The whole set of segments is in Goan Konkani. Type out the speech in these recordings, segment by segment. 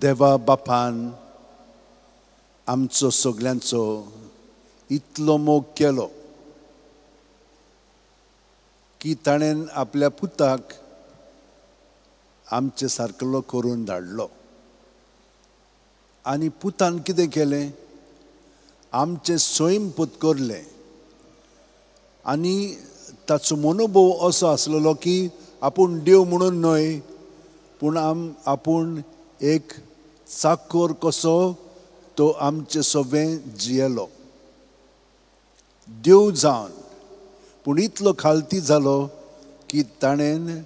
देवा बापान आमचो सगल्यांचो इतलो मोग केलो की ताणें आपल्या पुताक आमचे सारकेलो करून धाडलो. आनी पुतान कितें केलें? आमचें सैम पुतकरलें. आनी ताचो मनोभव असो आसलेलो की आपूण देव म्हणून न्हय, पूण आपूण एक चाकर कसो तो आमचे सगळें जियेलो देव जावन. पूण इतलो खालती जालो की ताणें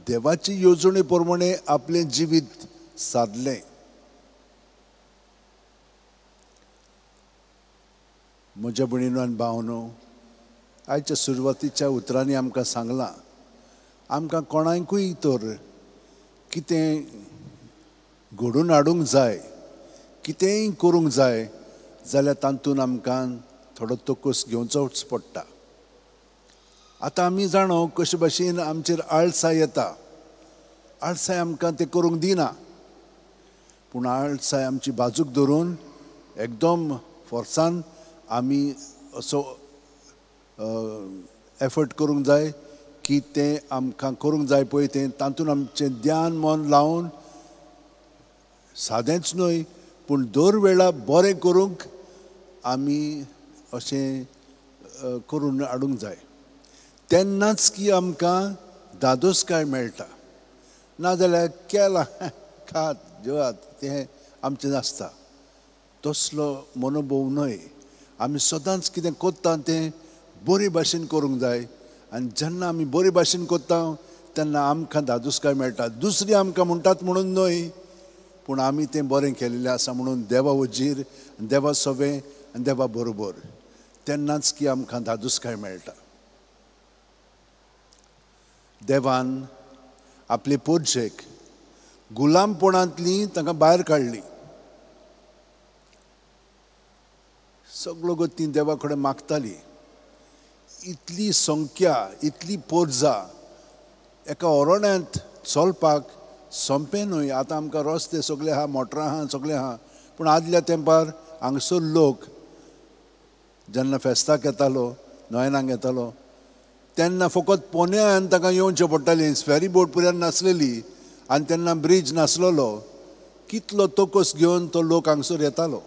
देवाची येवजणे प्रमाणे आपलें जिवीत सादलें. म्हज्या भयणीनो आनी भावनो, आयच्या सुरवातीच्या उतरांनी आमकां सांगलां, आमकां कोणाकूय तर कितें घडोवन हाडूंक जाय, कितेंय करूंक जाय जाल्यार तातूंत आमकां थोडो तकस घेवचोच पडटा. आतां आमी जाणो कशे भाशेन आमचेर आळसाय येता. आळसाय आमकां तें करूंक दिना, पूण आळसाय आमची बाजूक धरून एकदम फोर्सान आमी असो एफर्ट करूंक जाय की तें आमकां करूंक जाय पळय तें, तातूंत आमचें ध्यान मन लावन सादेंच न्हय पूण दर वेळा बरें करूंक आमी अशें करून हाडूंक जाय. तेन्नाच की आमकां दादोसकाय मेळटा. नाजाल्यार केलां खात जेवात तें आमचें नासता. तसलो मनोभव न्हय. आमी सदांच कितें करता तें बरे भाशेन करूंक जाय. आनी जेन्ना आमी बरे भाशेन करता तेन्ना आमकां दादोसकाय मेळटा. दुसरी आमकां म्हणटात म्हणून न्हय, पूण आमी तें बरें केलेलें आसा म्हणून देवा वजीर, देवा सवें आनी देवा बरोबर, तेन्नाच की आमकां दादोसकाय मेळटा. देवान आपले पोरजेक गुलामपणांतली तांकां भायर काडली. सगळो गो ती देवा कडेन मागताली. इतली संख्या, इतली पोरजा एका ओरण्यांत चलपाक सोंपें न्हय. आतां आमकां रस्ते सगळे आहा, मोटरां आहा, सगळें आहा, पूण आदल्या तेंपार हांगसर लोक जेन्ना फेस्ताक येतालो, नोयनाक येतालो, तेन्ना फकत पोन्यान तांकां येवचें पडटालें. फेरी बोट पर्यंत नासलेली आनी तेन्ना ब्रीज नासलेलो. कितलो तकस घेवन तो लोक हांगसर येतालो.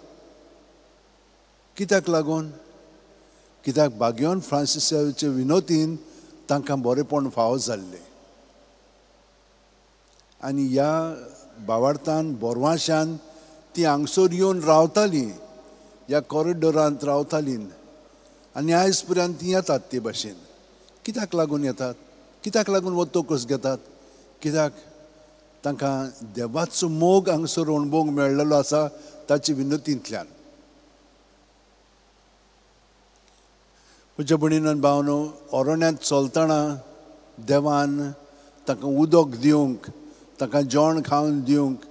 कित्याक लागून? कित्याक बाग्योन फ्रांसिसाचे विनोतीन तांकां बरेंपण फावो जाल्लें. आनी ह्या बावार्थान बोरवाशान ती हांगसर येवन रावतालीं, ह्या कॉरिडोरांत रावतालीं आनी आयज पर्यंत ती येतात ते भाशेन. कित्याक लागून येतात? कित्याक लागून हो तकस घेतात? कित्याक तांकां देवाचो मोग हांगसर अणभवूंक मेळ्ळेलो आसा ताचे विनोतींतल्यान. म्हज्या भयणीन आनी भावनो, ओरण्यांत चलतना देवान तांकां उदक दिवंक, तांकां जेवण खावन दिवंक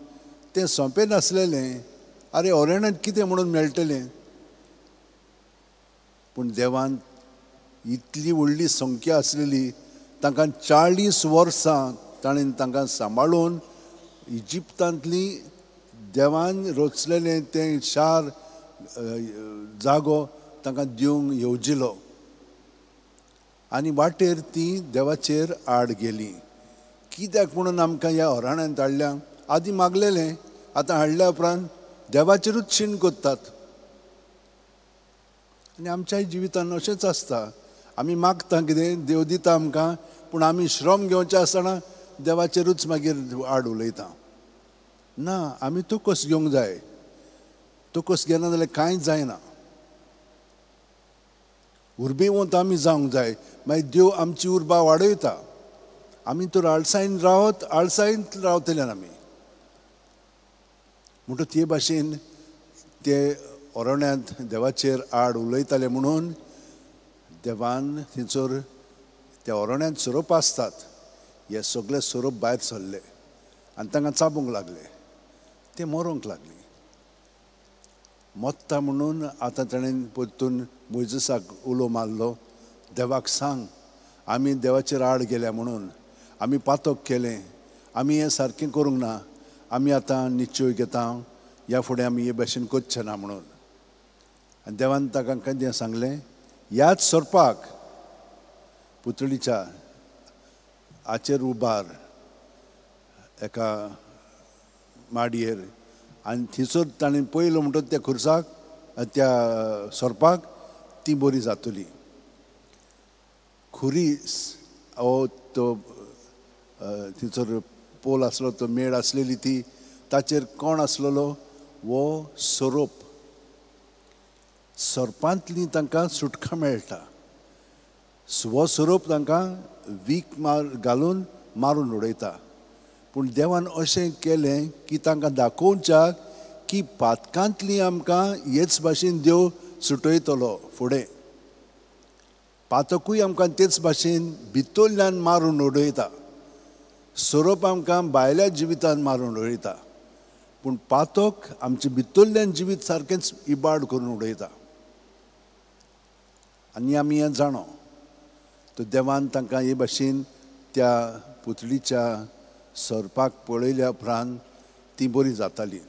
तें सोंपें नासलेलें. आरे ओरण्यांत कितें म्हणून मेळटलें? पूण देवान इतली व्हडली संख्या आसलेली, तांकां 40 वर्सां ताणें तांकां सांबाळून इजिप्तांतली देवान रचलेलें तें शार जागो तांकां दिवंक येवजिलो. आनी वाटेर ती देवाचेर आड गेली. कित्याक म्हणून आमकां ह्या अरण्यांत हाडल्या? आदीं मागलेलें, आतां हाडल्या उपरांत देवाचेरूच शीण करतात. आनी आमच्याय जिवितान अशेंच आसता. आमी मागता कितें, देव दिता आमकां, पूण आमी श्रम घेवचें आसतना देवाचेरूच मागीर आड उलयता. ना, आमी तकस घेवंक जाय. तकस घेना जाल्यार कांय जायना. उर्बेवंत आमी जावंक जाय, मागीर देव आमची उर्बा वाडयता. आमी तर आळसायन रावत, आळसायन रावतले आमी. म्हणटच ते भाशेन ते ओरण्यांत देवाचेर आड उलयताले म्हणून देवान थंयसर त्या ओरण्यांत सोरोप आसतात, हे सगळे सोरोप भायर सरले आनी तांकां चाबूंक लागले. ते मरोंक लागले. मत्ता म्हणून आतां ताणें परतून मोयजेसाक उलो मारलो, देवाक सांग आमी देवाचेर आड गेल्या म्हणून, आमी पातक केलें, आमी हें सारकें करूंक ना, आमी आतां निश्चय घेता, ह्या फुडें आमी हे भाशेन करचे ना म्हणून. आनी देवान ताका कितें सांगलें, ह्याच सोरपाक पुतळीच्या हाचेर उबार एका माडयेर, आनी थंयसर ताणें पळयलो म्हणटकच त्या खुर्साक त्या सोरपाक ती बरी जातली. खुरीस हो तो थंयसर पोल आसलो, तो मेळ आसलेली ती, ताचेर कोण आसलेलो वो सोरोप. सोरपांतली तांकां सुटका मेळटा. हो सोरोप तांकां वीख मार घालून मारून उडयता. पूण देवान अशें केलें की तांकां दाखोवच्याक की पातकांतली आमकां हेच भाशेन देव सुटयतलो. फुडें पातकूय आमकां तेच भाशेन भितरल्यान मारून उडयता. सोरोप आमकां भायल्या जिवितान मारून उडयता, पूण पातक आमचें भितरल्यान जिवीत सारकेंच इबाड करून उडयता. आनी आमी हें जाणो. तर देवान तांकां हे भाशेन त्या पुतळीच्या सोरपाक पळयल्या उपरांत ती बरी जाताली.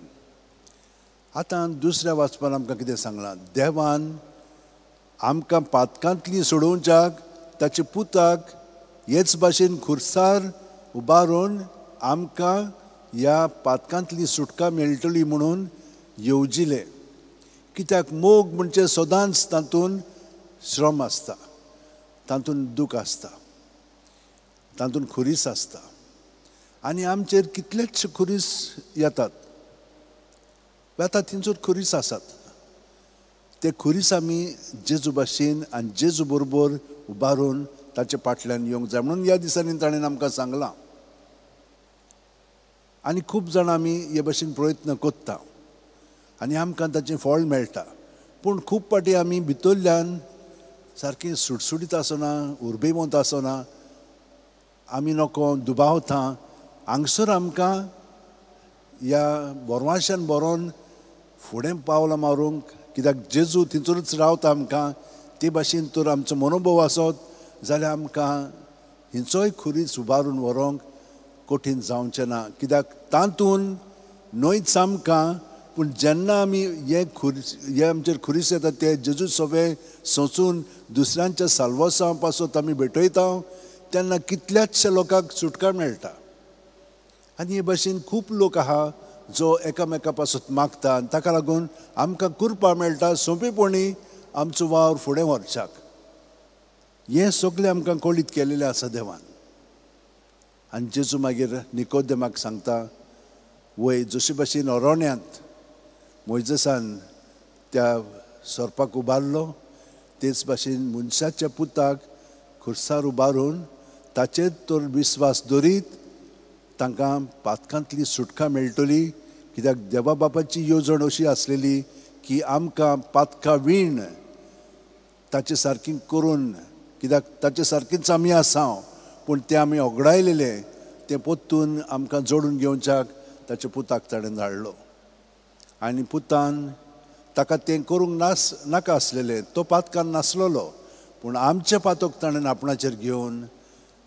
आतां दुसऱ्या वाचपान आमकां कितें सांगलां, देवान आमकां पातकांतली सोडोवच्याक ताच्या पुताक हेच भाशेन खुर्सार उबारून आमकां ह्या पातकांतली सुटका मेळटली म्हणून येवजिलें. कित्याक मोग म्हणजे सदांच तातूंत श्रम आसता, तातूंत दूख आसता, तातूंत खुरीस आसता. आनी आमचेर कितलेच खुरीस येतात, आतां थंयसर खुरीस आसात. ते खुरीस आमी जेजू भाशेन आनी जेजू बरोबर उबारून ताचे फाटल्यान येवंक जाय म्हणून ह्या दिसांनी ताणें आमकां सांगलां. आनी खूब जाणां आमी हे भाशेन प्रयत्न करता आनी आमकां ताचें फळ मेळटा. पूण खूब फावटी आमी भितरल्यान सारकें सुटसुटीत आसना, उर्बेवंत आसना, आमी नको दुबावता. हांगसर आमकां ह्या बोरवाशान बरोवन फुडें पावलां मारूंक, कित्याक जेजू थंयसरूच रावता आमकां, ते भाशेन तर आमचो मनोभव आसत जाल्यार आमकां हिंचोय खुरीस उबारून व्हरूंक कठीण जावचें ना. कित्याक तातूंत न्हयच आमकां, पूण जेन्ना आमी हे खुरीस हे आमचेर खुरीस येता ते जेजू सगळे सोंसून दुसऱ्यांच्या साल्वासां पासत आमी भेटयता तेन्ना कितल्याचशा लोकांक सुटका मेळटा. आनी हे भाशेन खूब लोक आहा जो एकामेका पासत मागता आनी ताका लागून आमकां कृपा मेळटा सोंपेपणी आमचो वावर फुडें व्हरच्याक. हें सगळें आमकां कळीत केलेलें आसा देवान. आनी जेजू मागीर निकोदेमाक सांगता, वय जशे भाशेन अरण्यांत मोयजेसान त्या सोरपाक उबारलो तेच भाशेन मनशाच्या पुताक खुर्सार उबारून ताचेर तर विस्वास दवरीत तांकां पातकांतली सुटका मेळटली. कित्याक देवा बापाची येवजण अशी आसलेली की आमकां पातकां वीण ताचे सारकी करून, कित्याक ताचे सारकीच आमी आसा, पूण तें आमी ओगडायलेलें तें पोत्तून आमकां जोडून घेवच्याक ताच्या पुताक ताणें धाडलो. आनी पुतान ताका तें करूंक नाका आसलेलें, तो पातकान नासलेलो, पूण आमचें पातक ताणें आपणाचेर घेवन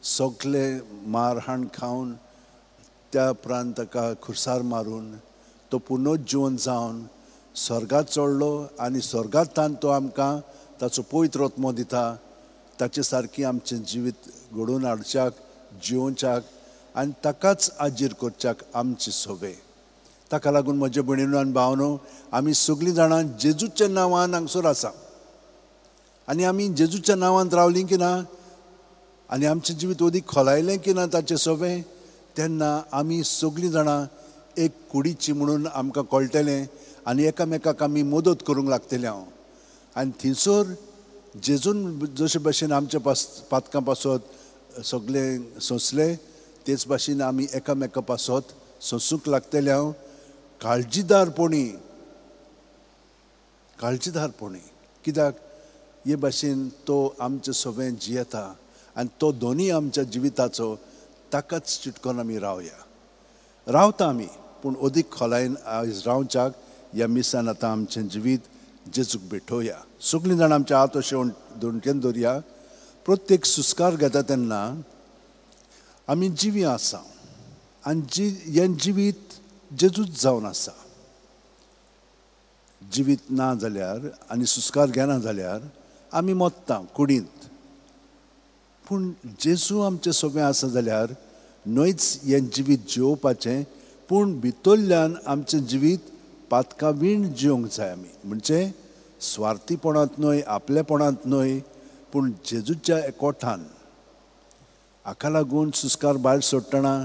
सगळे मारहाण खावन त्या उपरांत ताका खुर्सार मारून तो पुनर्जीवन जावन स्वर्गांत चडलो. आनी स्वर्गांतल्यान तो आमकां ताचो पवित्र आत्मो दिता, ताचे सारकी आमचें जिवीत घडोवन हाडच्याक, जिवोवच्याक आनी ताकाच आजीर करच्याक आमची सोवे. ताका लागून म्हजे भयणीनो आनी भावनो, आमी सगळीं जाणां जेजूच्या नांवान हांगसर आसा आनी आमी जेजूच्या नांवान रावलीं की ना आनी आमचें जिवीत अदीक खोलायलें की ना ताचें सोवें, तेन्ना आमी सगळीं जाणां एक कुडीची म्हणून आमकां कळटलें आनी एकामेकाक आमी मदत करूंक लागतलें हांव. आनी थंयसर जेजून जशे भाशेन आमच्या पातकां पासत सगळें सोंसलें तेच भाशेन आमी एकामेका पासत सोंसूंक लागतलें हांव. काळजीदारपणी, काळजीदारपणी, कित्याक हे भाशेन तो आमचें सगळें जियेता आनी तो दोनूय आमच्या जिविताचो ताकाच चिटकोन आमी रावया. रावता आमी, पूण अदीक खोलायेन आयज रावच्याक ह्या मिसान आतां आमचें जिवीत जेजूक भेटोवया. सगळीं जाणां आमच्या हात अशें दोणकेन दवरया. प्रत्येक सुस्कार घेता तेन्ना आमी जिवी आसा आनी हें जिवीत जेजूच जावन आसा. जिवीत ना जाल्यार आनी सुस्कार घेना जाल्यार आमी मोत्ता कुडींत, पूण जेजू आमचें सगळें आसा जाल्यार न्हयच हें जिवीत जियोवपाचें, पूण भितरल्यान आमचें जिवीत पातका वीण जिवंक जाय आमी. म्हणजे स्वार्थीपणांत न्हय, आपलेपणांत न्हय, पूण जेजूच्या एकवटान. हाका लागून सुस्कार भायर सोडटना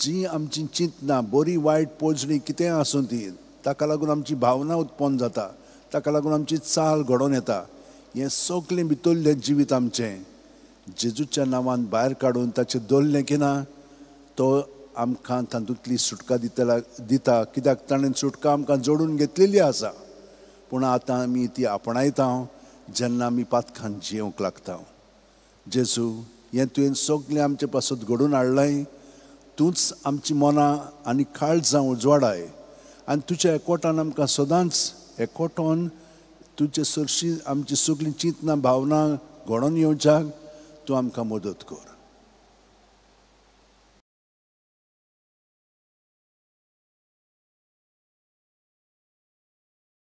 जी आमची चिंतनां बरी वायट पोजणी कितेंय आसूं ती, ताका लागून आमची भावना उत्पन्न जाता, ताका लागून आमची चाल घडोवन येता. हें सगळें भितरलें जिवीत आमचें जेजूच्या नांवान भायर काडून ताचें दवरलें की ना, तो आमकां तातूंतली सुटका दिता. कित्याक ताणें सुटका आमकां जोडून घेतलेली आसा, पूण आतां आमी ती आपणायता जेन्ना आमी पातकान जियेवंक लागता. जेजू, हें तुवें सगळें आमचे पासत घडोवन हाडलें, तूंच आमची मनां आनी काळजां उजवाडाय आनी तुज्या एकवटान आमकां सदांच एकवटोन तुजे सरशी आमची सगळीं चिंतनां भावनां घडोवन येवच्याक तूं आमकां मदत कर.